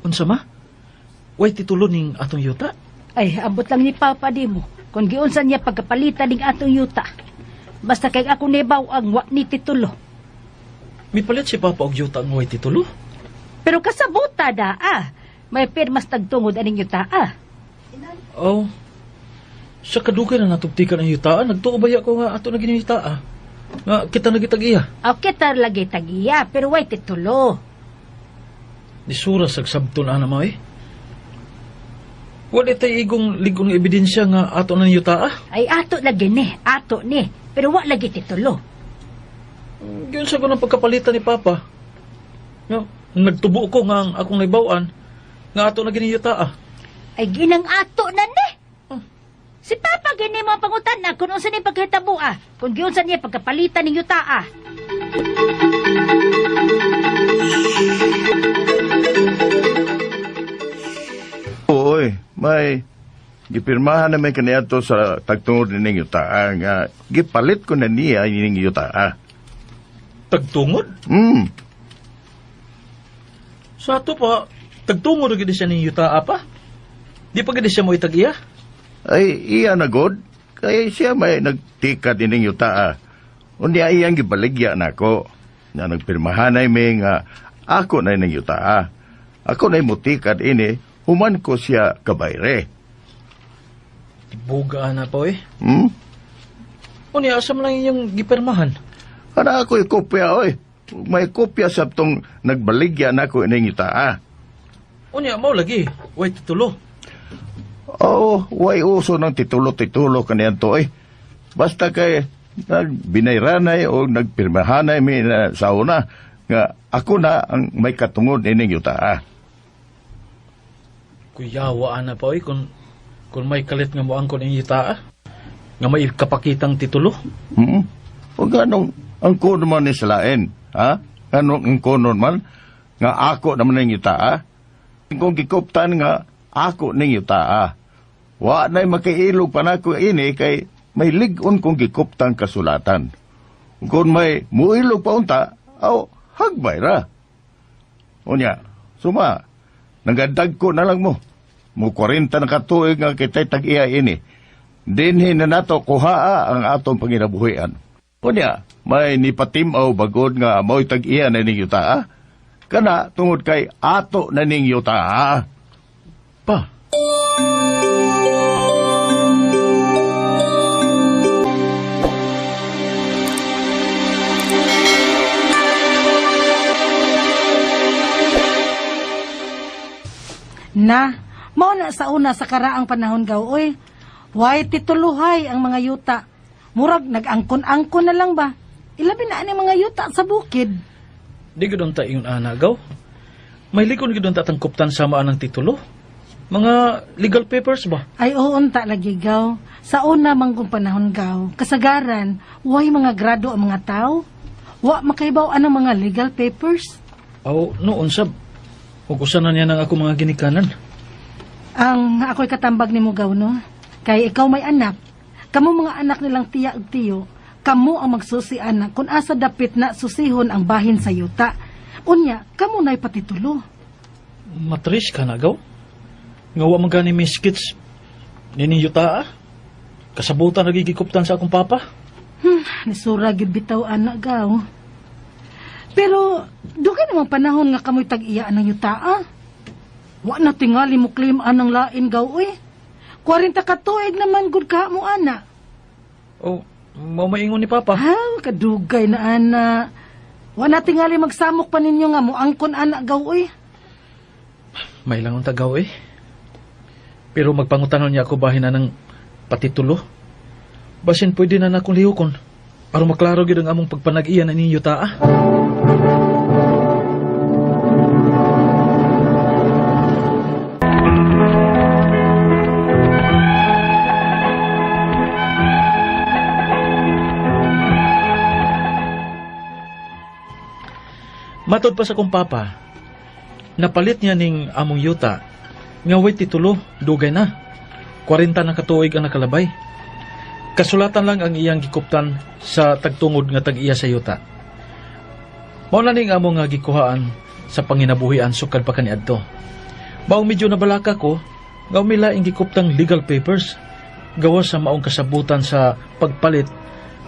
Unsa ma? Way titulo ning atong yuta? Ay, ambot lang ni Papa di mo. Kung giunsa niya pagkapalitan ning atong yuta. Basta kay ako nibaw ang wa ni titulo. Mipalit si Papa og yuta ang way titulo? Pero kasabuta da ah. May pirmas tagtungod aning yuta ah. Oh. Sa kadugay na natugtikan ang yuta, nagtuo baya ko nga ato na gini yuta ah. Nga kita na gitag iya. Okay tar lagi tagiya pero way titulo. Nisura sa sabton ana mo eh. Wala tay igong ligong ebidensya nga ato na yuta ah. Ay ato lagi ni, ato ni. Pero wa lagi titulo. Yun sa ko ng pagkapalitan ni Papa. Nga, nagtubo ko nga ang akong naibawan nga ato na gini yuta ah. Ay ginang ato na ni. Si Papa gini mo ang pangutan na kung unsa ni pagkahitabo ah. Kung giunsa niya pagkapalitan ning yuta ah. Oy, may gipirmahan na may kaniadto sa tagtungod nining yutaa nga gipalit ko na niya ining yutaa. Tagtungod? Sa ato pa, tagtungod na gid siya ning yuta pa. Di pa gid siya mo itag-iya. Ay iya na god kay siya may nagtikat ining yutaa. Unya iyang gibaligya nako. Na nagpirmahan ay may nga ako na ining yutaa. Ako na mutikat ini human ko siya kabayre. Buga na pa eh. Unya asa man lang iyang gipirmahan? Ana ako kopya oy. May kopya sa tong nagbaligya nako ining yutaa. Unya mao lagi, way titulo. Oo, way uso ng titulo-titulo kaniyan to eh. Basta kay nagbinayranay o nagpirmahanay mi na sa una nga ako na ang may katungod ining yutaa. Kuyawa ana pa oy kung may kalit nga moangkon ing yutaa nga may kapakitang titulo. O ganong ang kuno man ni salain, ha? Anong ang kuno man nga ako naman ning yutaa? Kung gikuptan nga ako ning yutaa. Wa na'y makailog pa nako ini kay may lig-on kong gikuptan kasulatan. Kung may muilog pa unta, aw, hagbay ra. Unya, suma, nagadag ko na lang mo. Mo 40 na katuig nga kita'y tag-iya ini. Dinhi na nato kuhaa ang atong panginabuhian. Unya, may nipatimaw bagod nga mo'y tag-iya na ning yutaa. Kana tungod kay ato na ning yutaa. Pa. Na, mao na sa una sa karaang panahon gaw oy. Way tituluhay ang mga yuta. Murag nag-angkon-angkon na lang ba? Ilabi na ani mga yuta sa bukid. Di gud unta ingon ana gaw. May likon gud unta tangkuptan sama anang titulo. Mga legal papers ba? Ay oo unta lagi gaw. Sa una manggong panahon gaw, kasagaran way mga grado ang mga tao. Wa makaibaw anang mga legal papers. Aw, noon sab. Ug usa na niya nang ako mga ginikanan. Ang ako'y katambag nimo gaw no. Kay ikaw may anak. Kamo mga anak nilang tiya ug tiyo, kamo ang magsusi anak kung asa dapit na susihon ang bahin sa yuta. Unya, kamo na'y patitulo. Matris ka na gaw. Nga wa man gani miskits nini yuta ah. Kasabutan nagigikuptan sa akong papa. Nisura gyud bitaw anak gaw. Pero dugay namang panahon nga kamoy tag-iya ng yuta ah. Wa na tingali mo claim anang lain gaw oy. 40 ka tuig naman gud ka mo ana. Oh, mao maingon ni papa. Ha, kadugay na ana. Wa na tingali magsamok pa ninyo nga mo angkon ana gaw oy. May lang ang tagaw eh. Pero magpangutanon niya ako bahin na ng patitulo. Basin pwede na nakong lihukon. Aron maklaro gyud ang among pagpanag-iya na ninyo taa. Matod pa sa kong papa, napalit niya ning among yuta, nga way titulo, dugay na. 40 na katuig ang nakalabay. Kasulatan lang ang iyang gikuptan sa tagtungod nga tag-iya sa yuta. Mao na ning among nga gikuhaan sa panginabuhian sukad pa kaniadto. Maong medyo nabalaka ko, nga umilaing gikuptang legal papers, gawas sa maong kasabutan sa pagpalit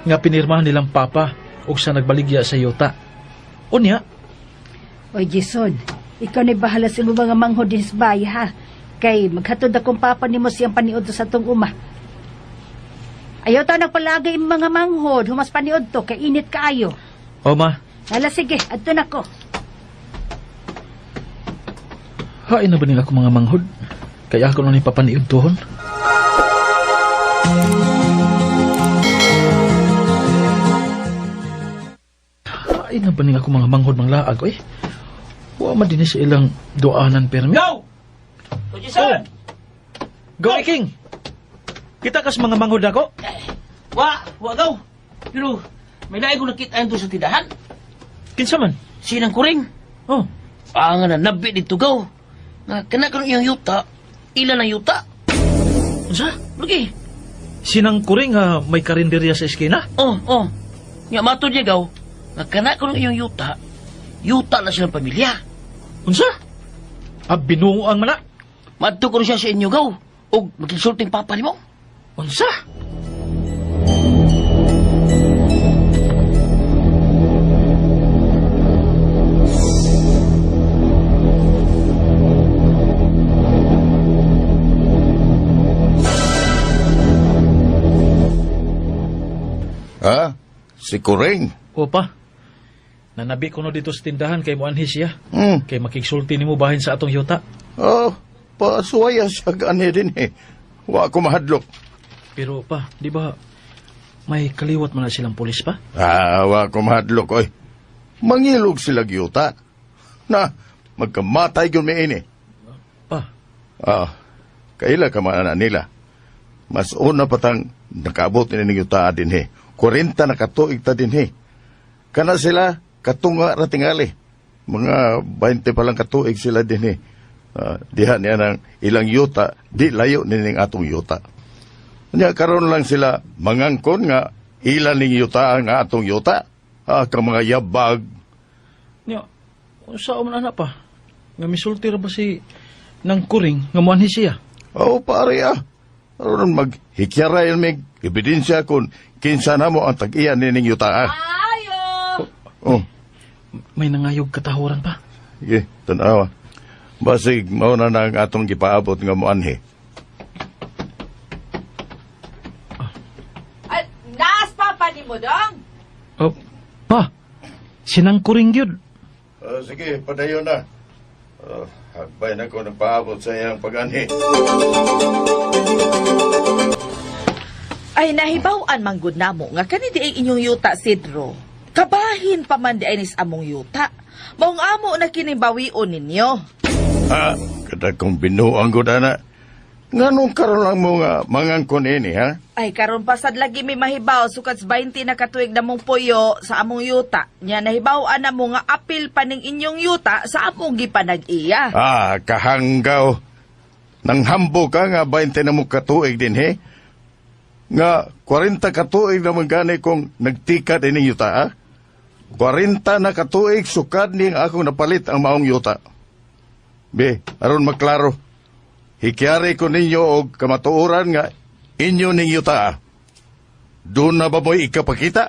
nga pinirmahan nilang papa o sa nagbaligya sa yuta. Unya, Oy, Jason, ikaw ni bahala sa imong mga manghod din sa bahay, ha? Kay maghatod akong papa nimo siyang paniod sa atong uma. Ayaw ta nagpalagay imong mga manghod, humas paniod to, kay init kaayo. O ma, Hala, sige, adto na ko. Hain na ba nila ako mga manghod? Kaya ako na ni papaniod tuhon. Hain na ba nila ako mga manghod manglaag, oy? Wa man din sa ilang duanan permi. Go! O, Jason! Go, King! Kita kas mga manghod ako? Wa, wa gaw. Pero, may lain ko nakita doon sa tindahan. Kinsa man? Sinang kuring. Oh, Ah, nga na, nabi dito gaw. Nga, kana karon iyang yuta, ilan ang yuta? unsa? Lagi. Sinang kuring nga may karinderya sa eskina? Oh, oh. Nga, matod niya gaw. Nga, kana karon iyang yuta, yuta na silang pamilya. Unsa? Ah, binuang man na. Madto ko siya sa inyo gaw. Og magkisulting papa nimo. Unsa? Ha? Si Kuring? Opa, nanabi ko no dito sa tindahan kay muanhi siya. Hmm. Kay makigsulti nimo bahin sa atong yuta. Oh, pasuwaya siya gani din eh. Wa ko mahadlok. Pero pa, di ba may kaliwat man na silang pulis pa? Ah, wa ko mahadlok, oy. Mangilog sila gyuta. Na, magkamatay gyud mi ini. Pa, Ah, kaila ka man na nila. Mas una patang nakaabot ni ning yuta din he. 40 na katuig ta din he. Kana sila katunga ra tingali. Mga 20 pa lang katuig sila din he. Ah, diha niya nang ilang yuta, di layo nining atong yuta. Nya karon lang sila mangangkon nga ilan ning yuta ang atong yuta. Ah, kang mga yabag. nya, unsa man ana pa? Nga misulti ra ba si nang kuring nga muanhi siya? Oh, pare ah. Aron maghikyara yun mig ebidensya kung kinsa na mo ang tag-iya nining yuta ah. Ayo! Oh, May nangayog katahuran pa. sige, tanawa. Basig, mauna na ang atong gipaabot nga muanhi. Ay, naas papa ni mo dong? Oh, pa, sinang kuring gyud. Sige, padayon na. Hagbay na ko nagpaabot sa iyang pag-anhi. Ay, nahibaw-an manggod namo nga kani di ay inyong yuta, Sidro. Kabahin pa man di ay nis among yuta. Maong amo na kini bawion ninyo. Ah, kada kong binuang ko na. Nganong karon lang mo nga mangangkon ini, ha? Ay, karon pasad lagi may mahibaw sukad sa 20 na katuig na mong puyo sa among yuta. Nya nahibaw-an na mo nga apil pa ning inyong yuta sa among gipanag-iya. Ah, kahanggaw. Nanghambo ka nga 20 na mo katuig din, he? Nga 40 katuig naman gani kung nagtika din yuta, ha? 40 na katuig sukad ning akong napalit ang maong yuta. Be, aron maklaro. Hikyari ko ninyo og kamatuoran nga inyo ning yuta, ah. Doon na ba mo'y ikapakita?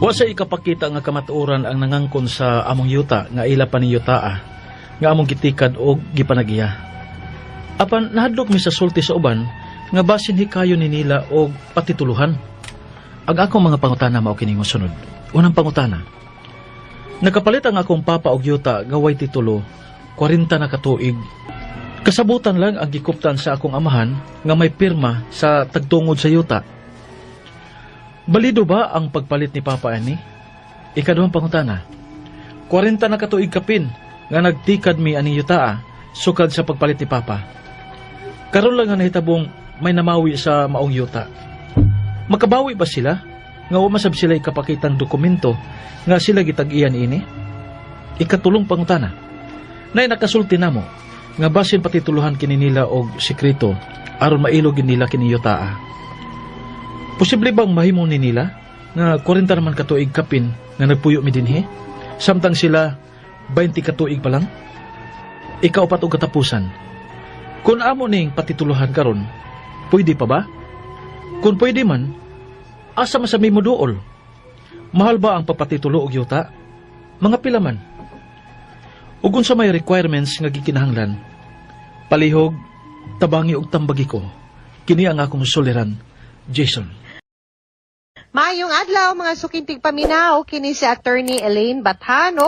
Wa sa ikapakita nga kamatuoran ang nangangkon sa among yuta nga ila pa ni yuta ah, nga among gitikad og gipanagiya. Apan nahadlok mi sa sulti sa uban nga basin hikayo ni nila og patituluhan. Ang akong mga pangutana mao kining mosunod. Unang pangutana. Nakapalit ang akong papa og yuta nga way titulo 40 na katuig. Kasabutan lang ang gikuptan sa akong amahan nga may pirma sa tagtungod sa yuta. Balido ba ang pagpalit ni Papa ani? Ikaduhang pangutana. 40 na katuig kapin nga nagtikad mi ani yutaa sukad sa pagpalit ni Papa. Karon lang nga nahitabong may namawi sa maong yuta. Makabawi ba sila? Nga umasab sila ikapakitang dokumento nga sila gitag-iyan ini? Ikatulong pangutana. Nay nakasulti namo nga basin patituluhan kini nila og sekreto aron mailog nila kini yutaa. Posible bang mahimo ni nila nga 40 naman katuig kapin nga nagpuyo mi dinhi? Samtang sila 20 katuig pa lang? Ikaupat og katapusan. Kung amo ning patituluhan karon, pwede pa ba? Kung pwede man, asa man sa mi moduol? Mahal ba ang pagpatitulo og yuta? Mga pila man? Ug unsa may requirements nga gikinahanglan? Palihog, tabangi og tambagi ko. Kini ang akong suliran, Jason. Maayong adlaw, mga suking tigpaminaw, kini si Attorney Elaine Bathano.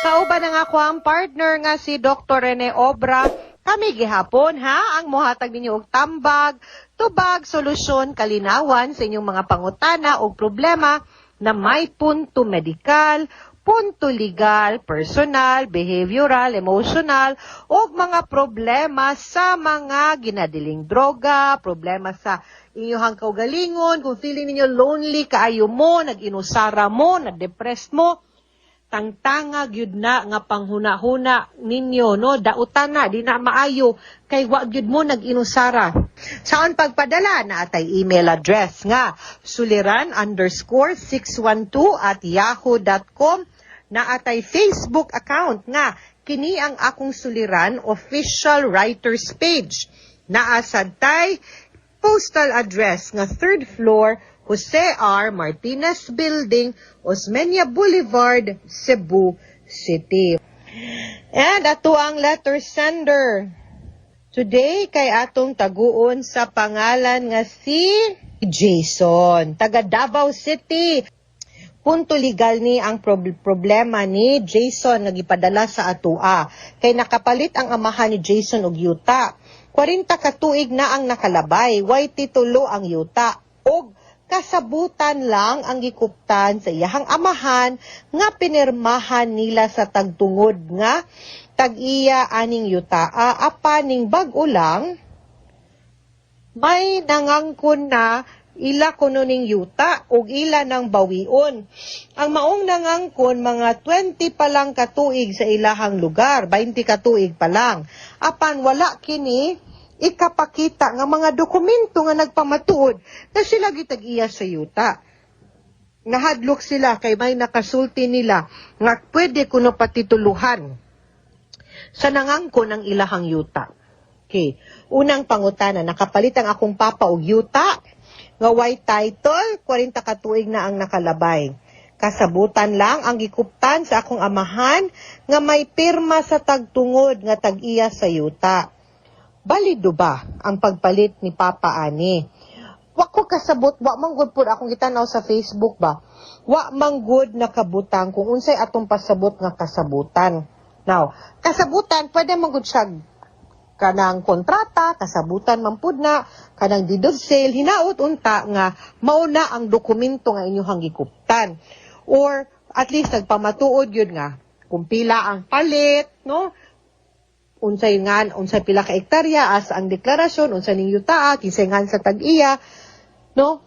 Kauban ang ako ang partner nga si Dr. Rene Obra. Kami gihapon ha ang mohatag ninyo og tambag, tubag, solusyon, kalinawan sa inyong mga pangutana o problema na may punto medikal, punto legal, personal, behavioral, emotional, o mga problema sa mga ginadiling droga, problema sa inyong kaugalingon, kung feeling ninyo lonely kaayo mo, nag-inusara mo, na-depressed mo, tangtanga gyud na nga panghuna-huna ninyo, no? Dautan na, di na maayo kay wa gyud mo nag-inusara. Saon pagpadala na atay email address nga suliran_612@yahoo.com, na atay Facebook account nga Kini ang Akong Suliran Official Writers Page. Naa sad tay postal address nga third floor, Jose R. Martinez Building, Osmeña Boulevard, Cebu City. And ato ang letter sender. Today kay atong taguon sa pangalan nga si Jason, taga Davao City. Punto legal ni ang problema ni Jason nga gipadala sa atua. Kay nakapalit ang amahan ni Jason og yuta. 40 ka tuig na ang nakalabay, way titulo ang yuta og kasabutan lang ang gikuptan sa iyahang amahan nga pinirmahan nila sa tagtungod nga tag-iya aning yuta. Apan ning bag-o lang may nangangkon na ila kuno ning yuta ug ila nang bawion. Ang maong nangangkon, mga 20 pa lang katuig sa ilahang lugar, 20 katuig pa lang. Apan wala kini ikapakita nga mga dokumento nga nagpamatuod na sila gitag-iya sa yuta. Nahadlok sila kay may nakasulti nila nga pwede kuno patituluhan sa nangangkon ang ilahang yuta. Okay. Unang pangutana, nakapalit ang akong papa og yuta nga way title, 40 ka tuig na ang nakalabay. Kasabutan lang ang gikuptan sa akong amahan nga may pirma sa tagtungod nga tag-iya sa yuta. Balido ba ang pagpalit ni Papa ani? Wa ko kasabot, wa man gud pud akong gitanaw sa Facebook ba. Wa man gud nakabutang kung unsay atong pasabot nga kasabutan. Now, kasabutan pwede man gud siya kanang kontrata, kasabutan man pud na, kanang deed of sale, hinaot unta nga mauna ang dokumento nga inyong gikuptan. Or at least nagpamatuod yun nga kung pila ang palit, no? Unsay nga, unsay pila ka hektarya as ang deklarasyon, unsay ning yutaa, kinsay ngan sa tag-iya, no?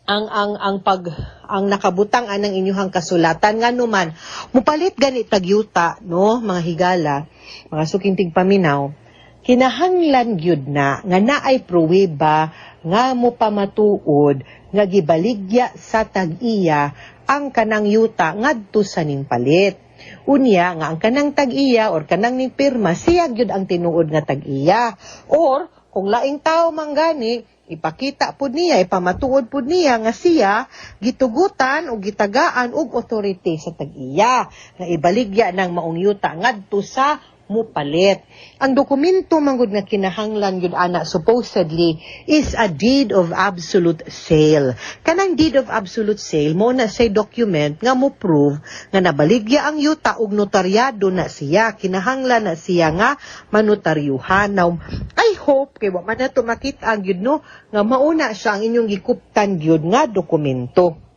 Ang pag ang nakabutang anang inyuhang kasulatan. Nga numan mupalit gani tag yuta, no, mga higala, mga suking tigpaminaw, kinahanglan gyud na nga naay pruweba nga mopamatuod nga gibaligya sa tag-iya ang kanang yuta ngadto sa ning palit. Unya nga ang kanang tag-iya or kanang ning pirma, siya gyud ang tinuod nga tag-iya. Or kung laing tao man gani, ipakita pud niya, ipamatuod pud niya nga siya gitugutan o gitagaan og authority sa tag-iya nga ibaligya ng maong yuta ngadto sa mupalit. Ang dokumento manggod nga kinahanglan gyud ana supposedly is a deed of absolute sale. Kanang deed of absolute sale mo na say document nga mo prove nga nabaligya ang yuta ug notaryado na siya. Kinahanglan na siya nga manotaryuhan. Now, I hope kay wa man nato makita gyud, no, nga mauna siya ang inyong gikuptan gyud nga dokumento.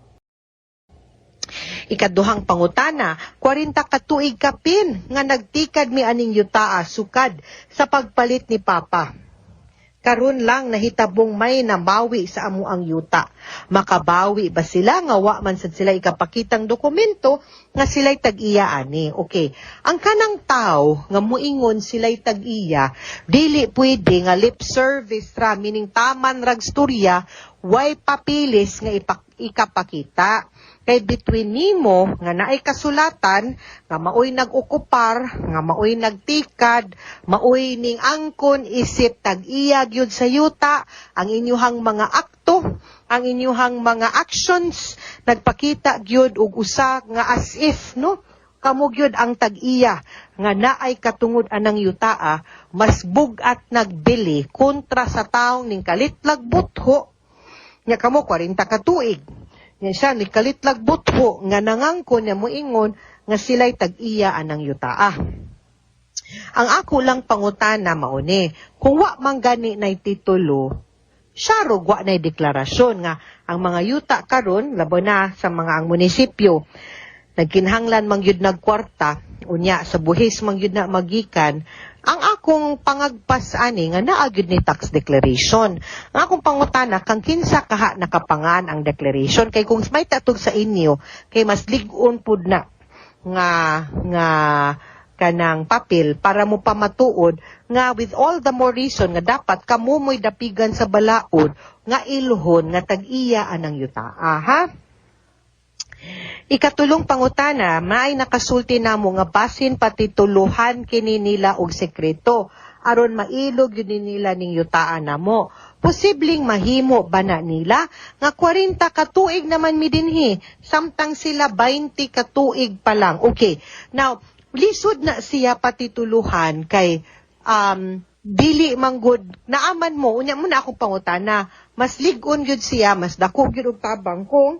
Ikaduhang pangutana, 40 ka tuig kapin nga nagtikad mi aning yutaa sukad sa pagpalit ni Papa. Karon lang nahitabong may namawi sa amuang yuta. Makabawi ba sila nga wa man sad sila ikapakitang dokumento nga sila'y tag-iya ani? Okay. Ang kanang tao nga muingon sila'y tag-iya, dili pwede nga lip service ra, meaning taman rag storya, way papilis nga ikapakita. Kay between nimo nga naay kasulatan nga maoy nag-okupar, nga maoy nagtikad, maoy ning angkon isip tag-iya gyud sa yuta, ang inyuhang mga akto, ang inyuhang mga actions nagpakita gyud og usa nga as if, no, kamo gyud ang tag-iya nga naay katungod anang yutaa, mas bug-at nagbili kontra sa taong ning kalitlag butho nya kamo 40 ka tuig. Nya siya ni kalitlag butho nga nangangkon niya moingon nga sila'y tag-iya anang yutaa. Ang ako lang pangutana mauni, kung wa man gani nay titulo, syarog wa nay deklarasyon nga ang mga yuta karon, labo na sa mga ang munisipyo, nagkinahanglan man gyud nagkwarta, unya sa buhis man gyud na magikan. Ang akong pangagpas ani nga naa gyud ni tax declaration. Ang akong pangutana, kang kinsa kaha nakapangan ang declaration? Kay kung may tatog sa inyo, kay mas lig-on pud na nga nga kanang papel para mo pamatuod nga with all the more reason nga dapat kamo mo'y dapigan sa balaod nga ilhon nga tag-iya anang yutaa, ha. Ikatulong pangutana, maay nakasulti namo nga basin patituluhan kini nila og sekreto aron mailog yun ni nila ning yutaan namo. Posibleng mahimo ba na nila nga 40 ka tuig naman mi dinhi samtang sila 20 ka tuig pa lang? Okay. Now, lisod na siya patituluhan kay dili manggod naaman mo. Unya mo na akong pangutana, mas lig-on gyud siya, mas dako gyud og tabang kung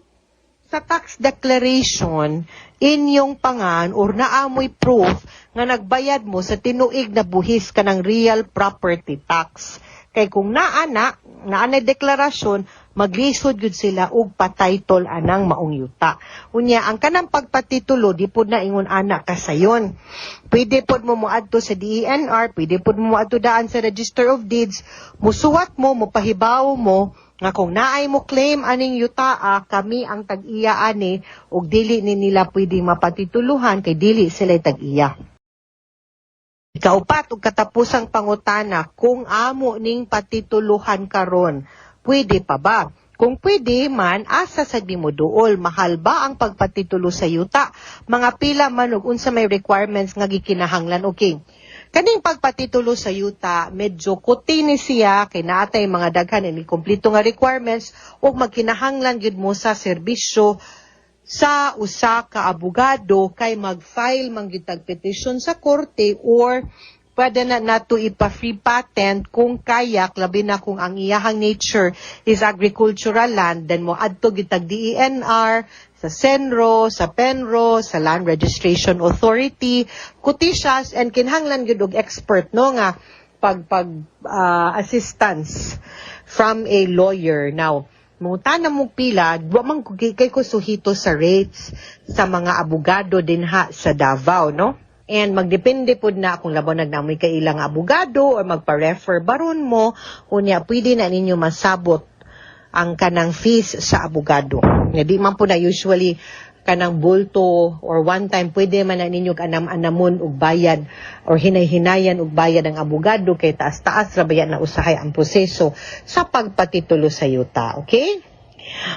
sa tax declaration inyong pangan or naamoy proof nga nagbayad mo sa tinuig na buhis kanang real property tax. Kay kung naa na, naa na deklarasyon, maglisod gyud sila og pa-title anang maong yuta. Unya ang kanang pagpatitulo, di pud na ingon ana kasayon. Pwede pod mo moadto sa DENR, pwede pod mo moadto daan sa Register of Deeds, musuwat mo, mopahibaw mo nga kung naay mo claim aning yutaa, kami ang tag-iya ani ug dili ni nila pwedeng mapatituluhan kay dili sila tag-iya. Ikaupat ug katapusang pangutana, kung amo ning patituluhan karon, pwede pa ba? Kung pwede man, asa sad mo duol? Mahal ba ang pagpatitulo sa yuta? Mga pila man ug unsa may requirements nga gikinahanglan? Okay. Kaning pagpatitulo sa yuta, medyo kuti ni siya kay naatay mga daghan ini kompleto nga requirements ug magkinahanglan gyud mo sa serbisyo sa usa ka abogado kay mag-file man gyud tag petition sa korte or pwede na nato ipa-free patent kung kaya, labi na kung ang iyahang nature is agricultural land, then mo adto gyud tag DENR, sa CENRO, sa PENRO, sa Land Registration Authority, kuti siya and kinahanglan gyud og expert, no, nga pag pag assistance from a lawyer. Now, mangutana mo pila, wa man ko kay ko suhito sa rates sa mga abogado dinha sa Davao, no? And magdepende pod na kung labaw nagnamoy kay ilang abogado or magpa-refer baron mo, unya pwede na ninyo masabot ang kanang fees sa abogado. Nga di man po na usually kanang bulto or one time, pwede man na ninyo anam-anamon og bayad or hinay-hinayan og bayad ang abogado kay taas-taas ra baya na usahay ang proseso sa pagpatitulo sa yuta. Okay?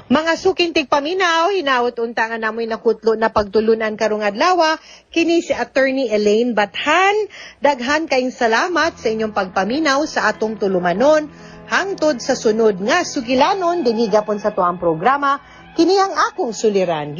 Mga suking tigpaminaw, hinawot unta nga namoy nakutlo na pagtulunan karong adlaw. Kini si Attorney Elaine Bathan. Daghan kayong salamat sa inyong pagpaminaw sa atong tulumanon. Hangtod sa sunod nga sugilanon dinhi gapon sa tuang programa, kini ang akong suliran.